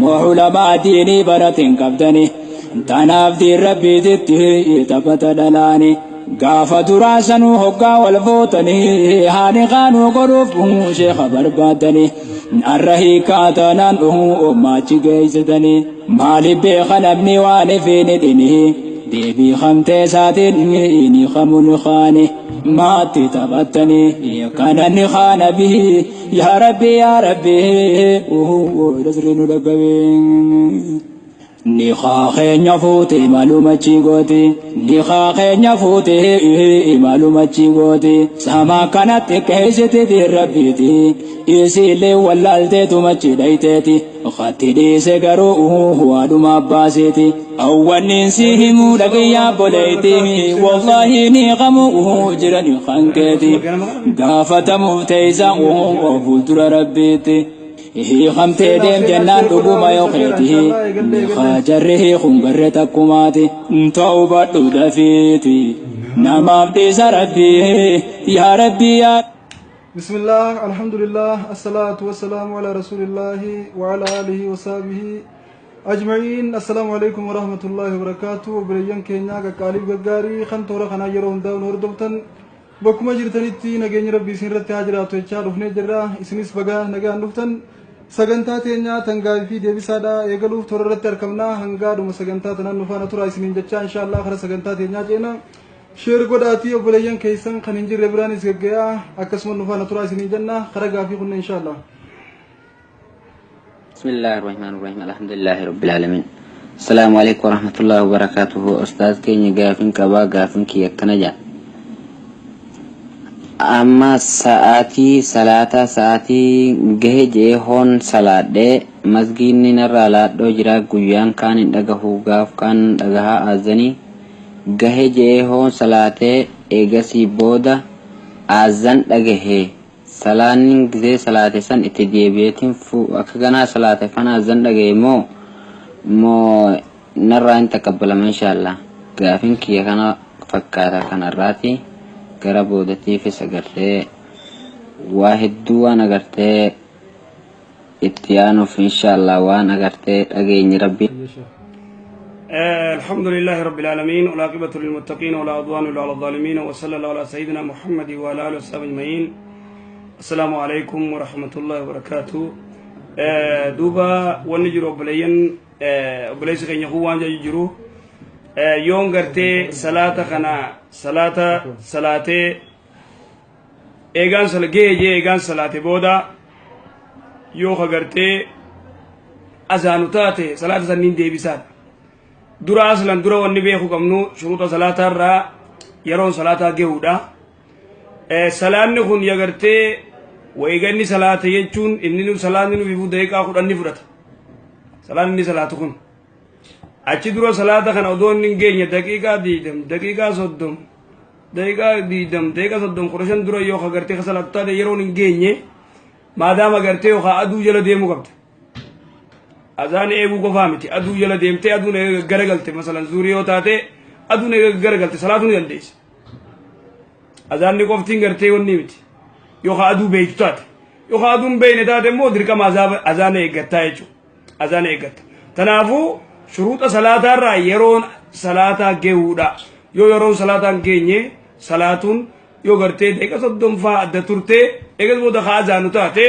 Moo ulamaa diinii baratin qabdani tanaaf diin rabbiititti taphata dhalaani gaafa duraa sanuu hoggaa wal fuutanii haani kaanuu godhuuf sheekha barbaaddani arra hiikaa taanaan ummaachi geessitanii maaliif beeka namni waan ifiin hidhini deebii kamtee isaatiin ni kamun kaani maatti taphattanii kana ni kaana bihi yaa rabbi yaa rabbi nasri nu dhaqqabe nikaa keenya fuute maluma achi gooti nikaa keenya fuute maluma achi gooti sama kanatti keessatti diin rabbiiti isiillee wallaalteetumachi dhayteeti katti dhiise garuu waadhuma abbaaseeti awwanniin si himuu dhagayyaa boleeyti wallaahi ni qamu jiran kankeeti gaafatamuuf teeysa fuuldura rabbiitti hiikamtee deem jennaan dhuguma yoo keeti jarri hiikun garre takkumaati ta'ubadhu dafiiti namaaf dhiisa rabbii yaa rabbii yaa. بسم الله، الحمد لله، الصلاة والسلام على رسول الله وعلى آله وصحبه أجمعين. السلام عليكم ورحمة الله وبركاته. Obboleeyyan keenya qaqqaaliif gaggaarii kan toora kanaa yeroo hundaa nu hordoftan, bakkuma jirtanitti nageenyi rabbii isin irratti haa jiraatu jechaa dhufnee jirra. Isinis baga nagaan dhuftan. Sagantaa teenya tan gaafii fi deebisaadha eegaluuf toora irratti argamna. Hangaa dhuma sagantaa tanaan nu faana tura isiniin jechaa, inshaallah kara sagantaa teenyaa ceena. Share godhaatii obboleeyyan keessan kan hin jirre biraanis gaggayaa, akkasuma nu faana tura isiniin jenna. Kara gaafii kunna inshaallah. بسم الله الرحمن الرحيم، الحمد لله رب العالمين، السلام عليكم ورحمة الله وبركاته. أستاذ keenya, gaafin qabaa. Gaafin kiyya akkana jedha: Amma sa'aatii salaataa sa'aatii gahe jee hoon salaadhee masgiinni narraa laadhoo jira. Guyyaan kaan hin dhagahu, gaaf kaan dhagahaa. Aazanii gahe jee hoon salaatee eegasii booda aazan dhagahe. Salaanni gisee salaate san itti deebi'eetiin akka ganaa salaate fana aazan dhagahe moo narraa hin taqabbalama inshaallah? Gaafin kiyya kana fakkaata. Kanarraati gara boodatiifis agartee waa hedduu waan agartee itti aanuuf inshaallah waan agartee dhageenyi rabbi. الحمد لله رب العالمين، والعاقبة للمتقين، ولا عدوان إلا على الظالمين، وصلى الله على سيدنا محمد وعلى آله وصحبه أجمعين. السلام عليكم ورحمة الله وبركاته. دوبا wanni jiru, obboleeyyan, obboleessi keenya kun waan jedhu jiru, yoon gartee salaata kana salaata salaatee eegaan sala gahee jee eegaan salaate booda yoo ka gartee azaanu taate, salaata sanniin deebisaadha. Dura aslan dura wanni beeku qabnu shuruuxa salaataa irraa yeroon salaataa gahuudha. Salaanni kun ya gartee wayiganni salaata jechuun inni nu salaanni nu fifu daqiiqaa 10 ni fudhata. Salaanni inni salaatu kun. Achi dura salaata kana odoo inni hin geenye daqiiqaa 20, daqiiqaa 30, daqiiqaa 20, daqiiqaa 30, 15 dura yoo ka gartee ka salaatu taate, yeroon hin geenye, maadaama gartee yookaan aduu jala deemuu qabda. Azaan eeguu qofaa miti, aduu jala deemtee aduun eega garagalte, masalan zuurii yoo taate, aduun eega garagalte salaatuu ni dandeessa. Azaanni qoftiin gartee wanni miti. Yookaan aduu beeytu taate. Yookaan aduun beeyne taate immoo dirqama azaana eeggattaa jechuudha. Azaana eeggatta. Kanaafuu shuruuxa salaataarraa yeroon salaataa gahuudha. Yoo yeroon salaataa hin geenye salaatuun yoo gartee daqiiqa 30 faa adda turtee eegas booda haa azaanu taate,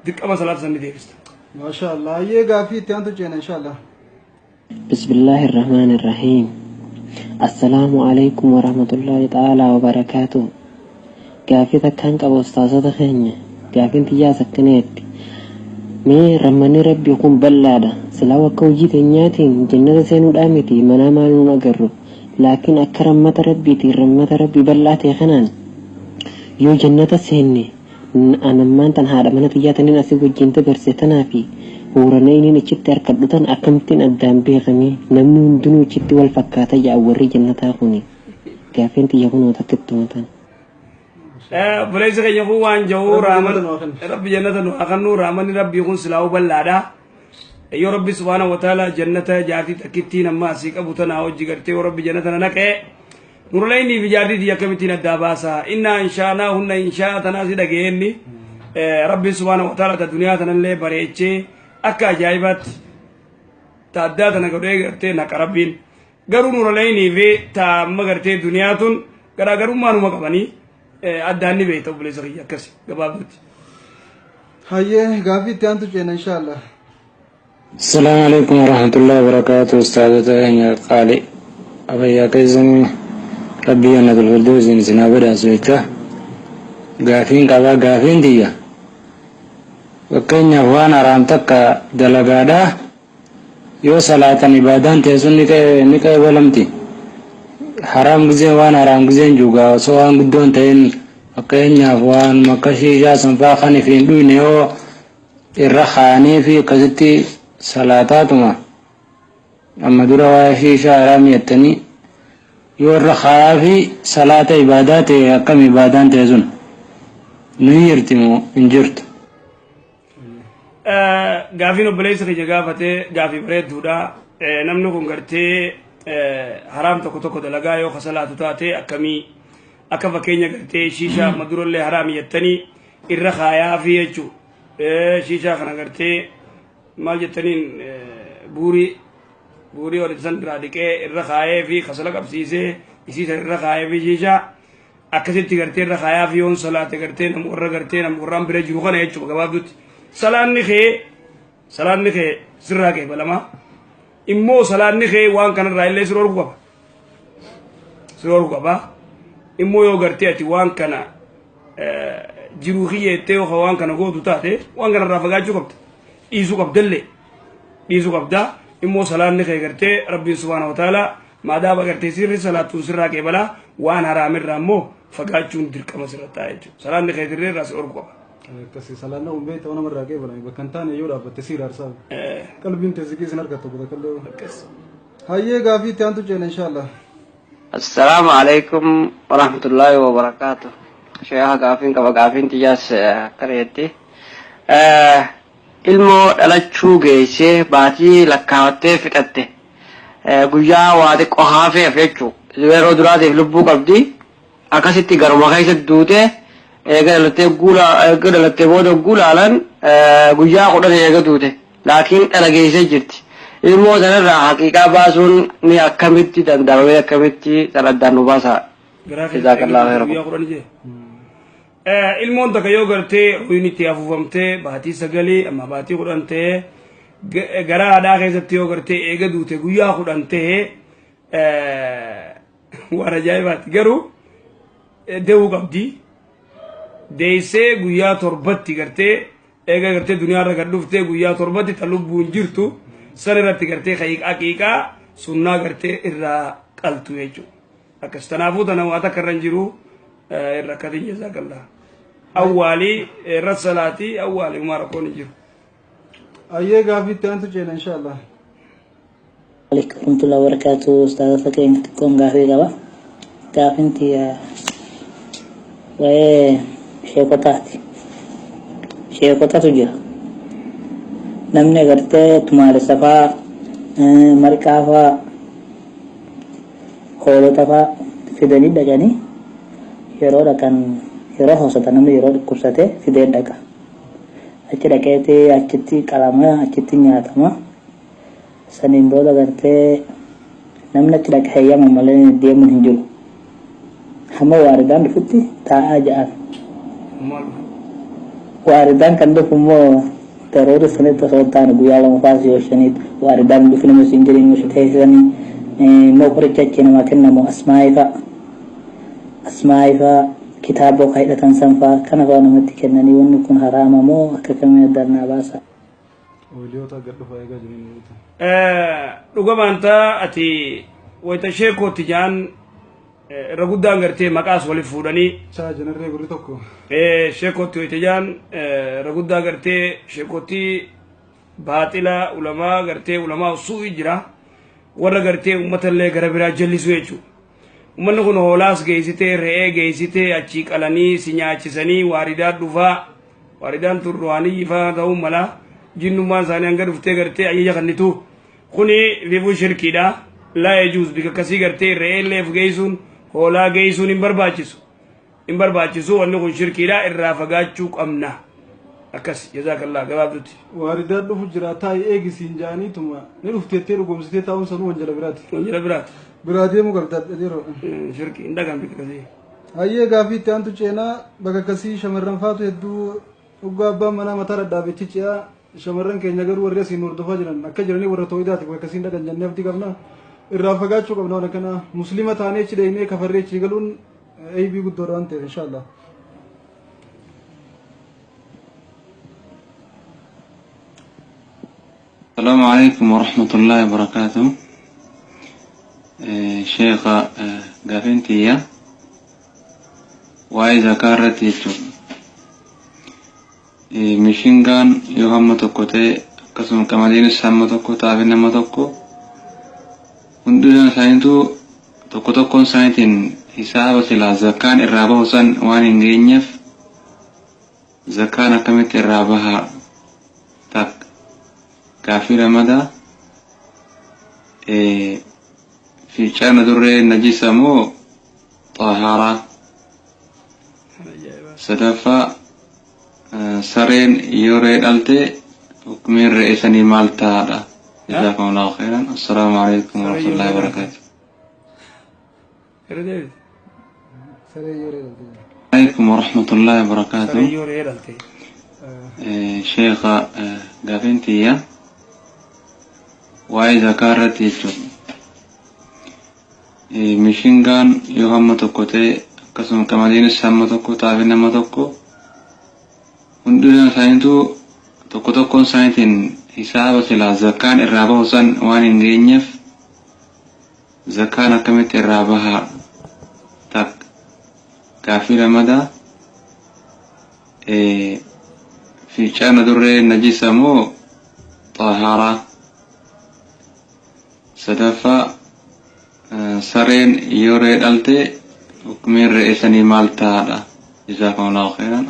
dirqama salaata sanni deebista. Maasha Allah. Ayyee, gaaffii itti aantu ceena inshallah. بسم الله الرحمن الرحيم، السلام عليكم ورحمة الله تعالى وبركاته. Gaafii takkaan qaba, ustaazota keenya. Gaafiin tiyyaas akkaneetti: mee rammanni rabbii kun bal'aadha. Silaa akka hojii teenyaatiin jannata seenuudhaa miti, manaa maal nuun agarru, laakiin akka rammata rabbiitiin, rammata rabbii bal'aa ta'e kanaan yoo jannata seenne, anammaan tan haadha mana xiyyaa taniin asii wajjin dabarse tanaa fi huuranee inni achitti harkadhu tan akkamittiin addaan beekamee? Namni hundinuu achitti wal fakkaata ja'a warri jannataa kuni. Gaafiin xiyya kunoo takkittuma tan. Obboleessi keenya kun waan jiru, raaman rabbi jannata nu haa kennu. Raamanni rabbii kun silaa'uu bal'aadha. Yoo rabbi subhaanahu wa ta'ala jannata jaartii takkittiin amma asii qabu tanaa hojii gartee yoo rabbi jannata na naqee, nurlaynii fi jaartii tiyya akkamittiin addaa baasa? Innaa inshaanaa hunna inshaa tanaa si dhageenni rabbi subhaanahu wa ta'ala ta duniyaa tanallee bareechee. Akka ajaa'ibaatti ta addaa tana godhee gartee naqa Rabbiin. Garuu nuuraleeynii fi ta amma gartee duniyaa tun garaagarummaa numa qabanii addaan ni beekta obboleessa kiyya akkasi gabaabdutti. Hayyee, gaaffii itti aantu ceena inshaallah. Assalaamu alaikum warahmatullahi wabarakatuh. Ustaazota keenya qaali, abayyaa keessanii Rabbii jannatul firdawsiin isin haa badhaasu jecha gaafiin qabaa. Gaafiin tiyya, fakkeenyaaf waan haraam takka dalagaadha yoo salaatan ibaadaan ta'e sun ni qeebalamti? Haraam gizeen, waan haraam gizeen juugaa osoo waan guddoon ta'in, fakkeenyaaf waan makka shiishaa sanfaa kan ifiin dhuyne yoo irra kaa'anii fi akkasitti salaataatuma, amma dura waa'ee shiishaa haraamii jettanii, yoo irra kaayaa fi salaata ibaadaa ta'e, akkam ibaadaan ta'e sun ni jirti moo hin jirtu? Gaafiin obboleessa keenya gaafate gaafii bareedduudha. Namni kun gartee haraam tokko tokko dalagaa yoo kasalaatu taate akkamii, akka fakkeenya gartee shiishaa amma durallee haraami jettanii irra kaayaa fi jechuu, shiishaa kana gartee maal jettaniin, buurii buurii walitti san irraa dhiqee irra kaayee fi kasala qabsiisee isii san irra kaayee fi shiishaa akkasitti gartee irra kaayaa fi yoon salaate gartee nama warra gartee nama warraan bira jiru kana jechuudha. Gabaabdutti salaanni kee sirraa qeebalama. Immoo salaanni kee waan kanarraa illee si dhorku qaba, si dhorku qaba. Immoo yoo gartee ati waan kana jiruu kiyyeettee yoo waan kana gootu taate, waan kanarraa fagaachuu qabda, dhiisuu qabdallee dhiisuu qabda. Immoo salaanni kee gartee Rabbiin subhaana wa ta'ala maadaaba gartee sirri salaattuun sirraa qeebalaa. Waan haraamirraa immoo fagaachuun dirqama sirra ta'a jechuudha. Salaanni kee sirrii irraa si dhorku qaba. Akkasii salaanna kun beektaa namarraa qeebalame bakka hin taane yoo dhaabbatte siira arsaa. Qalbiin teessi keessa hin argattu bakka kallee. Hayyee, gaafii itti aantu ceena inshaallah. Assalaamu alaikum warahmatullahi wabarakatuh. Sheekha, gaafiin qaba. Gaafiin tiyyaas akkana jetti. Ilmoo dhalachuu geessee baatii lakkaawattee fixatte, guyyaa waa xiqqoo haafeef jechuu, yeroo duraatiif lubbuu qabdi. Akkasitti garuma keessatti duute. Eega dhalattee guula, eega dhalattee booda guulaalan guyyaa 10 eega duute, laakiin dhala geessee jirti. Ilmoo sanarraa haqiiqaa baasuun ni akkamitti danda'amee, akkamitti san addaan nu baasaa? Garaa Jazakallahu khairan. Guyyaa 10 jee. Ilmoon takka yoo gartee ruuyin itti afuufamtee baatii 9 amma baatii 10 ta'ee garaa haadhaa keessatti yoo gartee eega duute guyyaa 10 ta'ee, waan ajaa'ibaati. Garuu de'uu qabdi. Deessee guyyaa 7tti gartee eega gartee duniyaa irra gad dhuftee guyyaa 7tti ta lubbuun jirtu san irratti gartee haqiiqaa sunnaa gartee irraa qaltu jechuudha. Akkas tanaafuu tana waa takka irra hin jiru, hin rakkatin. Jazaakallah. Awwaalii irra salaatii awwaalii, umaa rakkoon hin jiru. Hayyee, gaafii itti aantu ceena inshaallah. Alaikum warahmatullahi wabarakatuh. Ustaazota keenya, xiqqoon gaafii qaba. Gaafiin tiyya waa'ee sheekotaati. Sheekotatu jira. Namni agartee tumaalessa faa, marqaa faa, hoolota faa fidanii dhaqanii, yeroo dhaqan, yeroo hoosatan, namni yeroo dhukkubsate fidee dhaqa. Achi dhaqeeti achitti qalama, achitti nyaatama. Saniin booda gartee namni achi dhaqe heeyyama malee deemuun hin jiru. Hamma waaridaan dhufutti taa'aa ja'an. Waaridaan kan dhufu immoo daroora sanitti osoo hin taane guyyaa 2 faas yoo shaniitti waaridaan dhufu nama siin jedhin yoo teessisanii immoo qoricha achi namaa kennamu, asmaa'ii fa'a. Asmaa'ii fa'a, kitaaba ka hidhatan san fa'a, kana fa'a namatti kennanii, wanni kun haraama moo akka kamii, addaan naa baasa? Oiliyoota gad dhufa eegaa jiranii. Dhuga baantaa ati wayita sheekootti jaan irra guddaan gartee maqaas waliif fuudhanii. Chaa jenarree gurri tokko. Sheekootti wayita jaan irra guddaa gartee sheekootti baaxila ulamaa gartee ulamaa suu'i jira, warra gartee uummatallee gara biraa jallisuu jechuudha. Uummanni kun hoolaas geessitee, re'ee geessitee, achii qalanii si nyaachisanii, waaridaa dhufaa, waaridaan tun ruhaaniyyi faa ta'uu mala, jinnummaan isaanii hanga dhuftee gartee ajaja kennitu. Kuni bifuu shirkiidha. Laa yajuuz. Bika akkasii gartee re'ee illee geessuun, hoolaa geessuun hin barbaachisu. Hin barbaachisu, wanni kun shirkiidha, irraa fagaachuu qabna. Akkas, jazakallah, gabaabdutti. Waaridaan dhufu jira, taa'ii eegisiin ja'aniituma ni dhufteettee dhugoomsitee taa'uun sanuu wanjala biraati. Wanjala biraati. Biraa deemuu qabda yeroo. Shirki hin dhagaan bika akkasii. Hayyee, gaafii itti aantu ceenaa. Bakka akkasii shamarran faatu hedduu dhugaa abbaan manaa mataa dhadhaabechi ce'aa. Shamarran keenya garuu warri asiin hordofaa jiran akka jiranii warra tooyidaati, bakka akkasiin dhaqan jennee abdii qabna. Irraa fagaachuu qabna waan akkana. Muslima taanee achi deemnee kafarree achi galuun eebii guddoodha waan ta'eef, inshaallah. السلام عليكم ورحمة الله وبركاته. شيخ، gaafiin tiyya waa'ee zakaa irratti jechuudha. Mishingaan yoo hamma tokko ta'e, akkasuma qamadiinis hamma tokko, xaafiin hamma tokko, hundi isaaniitu tokko tokkoon isaaniitiin hisaaba silaa zakaan irraa bahu san waan hin geenyeef, zakaan akkamitti irraa bahaa? Takka. Gaafii lamadaa, fincaan adurree najisa moo xaharaa? Sadaffaa, sareen yoo re'ee dhalte hukumiin re'ee sanii maal ta'aadha? جزاكم الله خيرا، السلام عليكم ورحمة الله وبركاته. Irra deebite. Saree yoo re'ee dhalte. عليكم ورحمة الله وبركاته. Saree yoo re'ee dhalte. شيخ، gaafiin tiyya waa'ee zakaa irratti jechuudha. Mishingaan yoo hamma tokko ta'e, akkasuma qamadiinis hamma tokko, xaafiin hamma tokko, hundi isaaniitu tokko tokkoon isaaniitiin hisaaba silaa zakaan irraa bahu san waan hin geenyeef, zakaan akkamitti irraa bahaa? Takka. Gaafii lamadaa, fincaan adurree najisa moo xaharaa? Sadaffaa, sareen yoo re'ee dhalte hukumiin re'ee sanii maal ta'aadha? جزاكم الله خيرا.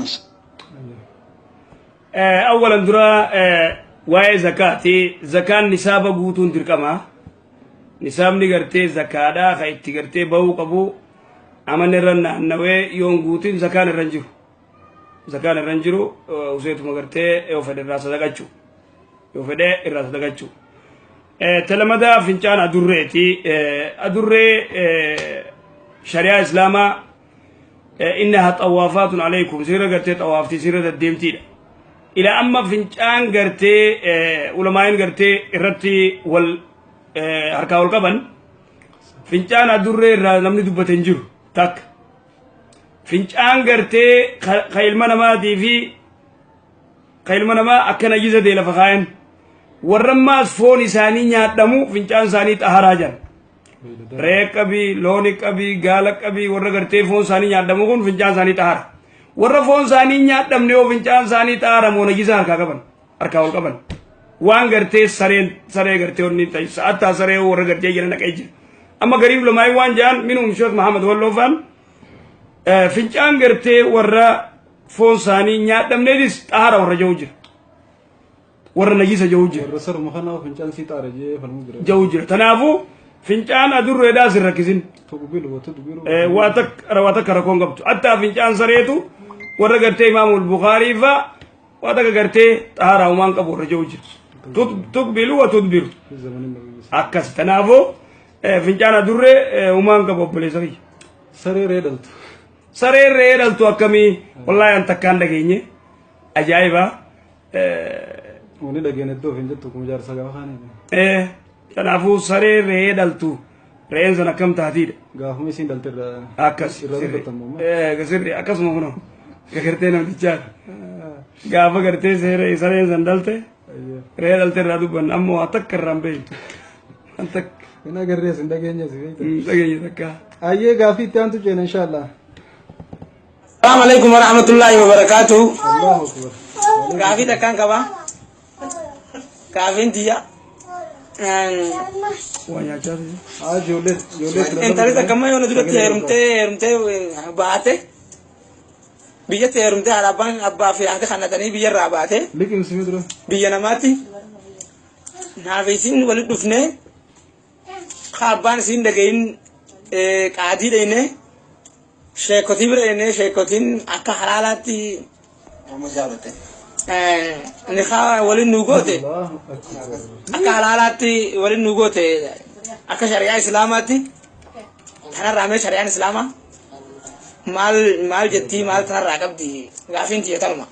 أولا dura waa'ee zakaati. Zakaan nisaaba guutuun dirqama. Nisaabni gartee zakaadhaa ka itti gartee bahuu qabu amanni irra naannawee yoon guutin zakaan irra hin jiru. Zakaan irra hin jiru, useetuma gartee yoo fedhe irraa sadaqachuu, yoo fedhe irraa sadaqachuu. Talamadaa fincaan adurreeti. Adurree shari'aa islaamaa إنها طوافات عليكم, sirra gartee xawaaftii, sirra deddeemtiidha. Ila amma fincaan gartee ulamaa'in gartee irratti wal harkaa wal qaban, fincaan adurree irraa namni dubbate hin jiru takka. Fincaan gartee ka ilma namaatii fi ka ilma namaa akka najisa ta'e lafa kaayan. Warra ammaas foon isaanii nyaadhamu fincaan isaanii xaharaa jiran. Re'ee qabii, looni qabii, gaala qabii, warra gartee foon isaanii nyaadhamu kun fincaan isaanii xahara. Warra foon isaanii nyaadhamne yoo fincaan isaanii xahara moo najisa harkaa qaban, harkaa ol qaban. Waan gartee sareen saree gartee onni ta'e sa'attaa saree warra gartee jala naqee jira. Amma gariif lamaayii waan jedhan, minhum Sheekh Muhammad Walloofaan, fincaan gartee warra foon isaanii nyaadhamneetis xahara warra jiru jira. Warra najisa jiru jira. Warra saruma kana fincaan sii xaara jee falmuu jira. Jiru jira. Kanaafuu fincaan adurreedhaas hin rakkisin. تقبل وتدبر. Waa takka rakkoon qabdu. Hattaa fincaan sareetu warra gartee Imaamul Bukaarii fa waa takka gartee xaharaa uumaan qabu warra jiru jira. تقبل وتدبر. في زمن النبي. Akkas, kanaafuu fincaan adurree uumaan qabu, obboleessa kiyya. Saree re'ee dhaltu. Sareen re'ee dhaltu akkamii? Wallaahi an takkaan dhageenye. Ajaa'iba. Wani dhageenya iddoo hin jettu kuma jaarsa gaafa kaanii. Kanaafuu saree re'ee dhaltu, re'een sun akkam taatiidha. Gaafuma isiin dhalte irraa. Akkas. Irraa dubbatamu. Sirri akkasuma kunoo gartee namtichaa gaafa gartee sareen san dhalte, re'ee dhalte irraa dubbanna, ammoo waa takka irraa hin beeknu. Waan takka. Hin agarrees, hin dhageenyes beekta. Dhageenye takka. Ayyee, gaafii itti aantu ceena, inshaallah. السلام عليكم ورحمة الله وبركاته. الله أكبر. Gaafii takkaan qaba. Gaafiin tiyya. Waa nyaachaa ture. Haa, ijoollee ijoollee. Intalli takka amma yoona duratti heerumtee baate, biyyatti heerumtee, haadha abbaan abbaa fi haati kannatanii biyyarraa baate. Liqimsimee dura. Biyya namaatti naaf isin walitti dhufnee, ka abbaan isin dhagahin qaadii dhayne, sheekotii bira dhayne, sheekotiin akka halaalaatti Nikaa waliin nu goote akka halaalaatti waliin nu goote, akka shari'aa islaamaatti tanarraa mee shari'aan islaamaa maal maal jettii, maal tanarraa qabdi? Gaafiin tiyya tanuma.